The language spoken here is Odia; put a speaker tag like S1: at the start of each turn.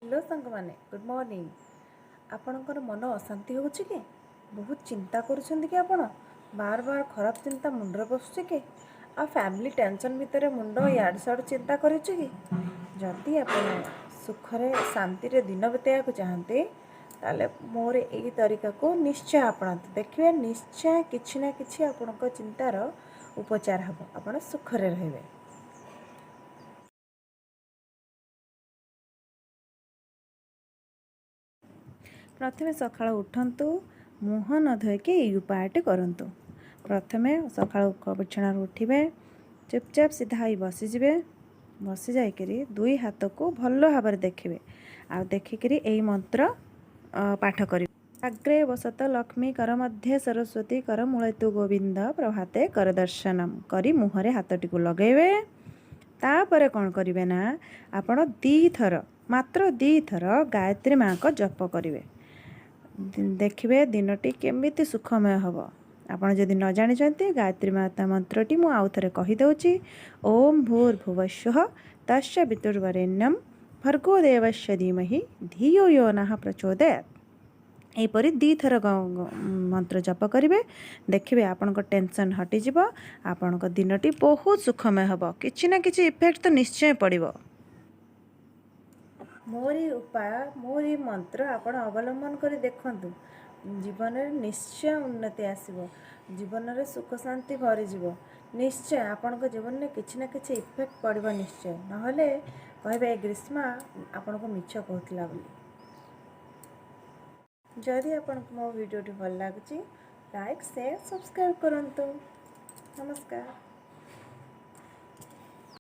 S1: ହ୍ୟାଲୋ ସାଙ୍ଗମାନେ, ଗୁଡ଼୍ ମର୍ଣ୍ଣିଂ। ଆପଣଙ୍କର ମନ ଅଶାନ୍ତି ହେଉଛି କି? ବହୁତ ଚିନ୍ତା କରୁଛନ୍ତି କି ଆପଣ? ବାର ବାର ଖରାପ ଚିନ୍ତା ମୁଣ୍ଡରେ ପଶୁଛି କି? ଆଉ ଫ୍ୟାମିଲି ଟେନସନ୍ ଭିତରେ ମୁଣ୍ଡ ଇଆଡ଼ୁ ସିଆଡ଼ୁ ଚିନ୍ତା କରୁଛି କି? ଯଦି ଆପଣ ସୁଖରେ ଶାନ୍ତିରେ ଦିନ ବିତେଇବାକୁ ଚାହାନ୍ତି, ତାହେଲେ ମୋର ଏଇ ତରିକାକୁ ନିଶ୍ଚୟ ଆପଣାନ୍ତୁ। ଦେଖିବେ, ନିଶ୍ଚୟ କିଛି ନା କିଛି ଆପଣଙ୍କ ଚିନ୍ତାର ଉପଚାର ହେବ, ଆପଣ ସୁଖରେ ରହିବେ। ପ୍ରଥମେ ସକାଳୁ ଉଠନ୍ତୁ, ମୁହଁ ନ ଧୋଇକି ଏଇ ଉପାୟଟି କରନ୍ତୁ। ପ୍ରଥମେ ସକାଳୁ ବିଛଣାରୁ ଉଠିବେ, ଚୁପଚାପ ସିଧା ହୋଇ ବସିଯିବେ। ବସି ଯାଇକରି ଦୁଇ ହାତକୁ ଭଲ ଭାବରେ ଦେଖିବେ ଆଉ ଦେଖିକିରି ଏଇ ମନ୍ତ୍ର ପାଠ କରିବେ। ଆଗ୍ରେ ବସତ ଲକ୍ଷ୍ମୀ କର ମଧ୍ୟେ ସରସ୍ୱତୀ କର ମୂଳତୁ ଗୋବିନ୍ଦ ପ୍ରଭାତେ କର ଦର୍ଶନମ କରି ମୁହଁରେ ହାତଟିକୁ ଲଗାଇବେ। ତାପରେ କ'ଣ କରିବେ ନା, ଆପଣ ଦୁଇଥର, ମାତ୍ର ଦୁଇଥର ଗାୟତ୍ରୀ ମାଆଙ୍କ ଜପ କରିବେ। ଦେଖିବେ ଦିନଟି କେମିତି ସୁଖମୟ ହେବ। ଆପଣ ଯଦି ନ ଜାଣିଛନ୍ତି ଗାୟତ୍ରୀ ମାତା ମନ୍ତ୍ରଟି, ମୁଁ ଆଉ ଥରେ କହିଦେଉଛି। ଓମ୍ ଭୂର୍ଭୁବସ୍ୱଃ ତସ୍ୟ ବିତୁର୍ବରେଣ୍ୟମ ଭର୍ଗୋ ଦେବସ୍ୟ ଧୀମହି ଧିୟୋ ୟୋ ନଃ ପ୍ରଚୋଦୟାତ୍। ଏହିପରି ଦୁଇଥର ମନ୍ତ୍ର ଜପ କରିବେ। ଦେଖିବେ, ଆପଣଙ୍କ ଟେନସନ୍ ହଟିଯିବ, ଆପଣଙ୍କ ଦିନଟି ବହୁତ ସୁଖମୟ ହେବ। କିଛି ନା କିଛି ଇଫେକ୍ଟ ତ ନିଶ୍ଚୟ ପଡ଼ିବ। ମୋରି ଉପାୟ, ମୋରି ମନ୍ତ୍ର ଆପଣ ଅବଲମ୍ବନ କରି ଦେଖନ୍ତୁ, ଜୀବନରେ ନିଶ୍ଚୟ ଉନ୍ନତି ଆସିବ, ଜୀବନରେ ସୁଖ ଶାନ୍ତି ଭରିଯିବ। ନିଶ୍ଚୟ ଆପଣଙ୍କ ଜୀବନରେ କିଛି ନା କିଛି ଇଫେକ୍ଟ ପଡ଼ିବ ନିଶ୍ଚୟ। ନହେଲେ କହିବେ ଏ ଗ୍ରୀଷ୍ମା ଆପଣଙ୍କୁ ମିଛ କହୁଥିଲା ବୋଲି। ଯଦି ଆପଣଙ୍କୁ ମୋ ଭିଡ଼ିଓଟି ଭଲ ଲାଗୁଛି, ଲାଇକ୍, ସେୟାର, ସବସ୍କ୍ରାଇବ୍ କରନ୍ତୁ। ନମସ୍କାର।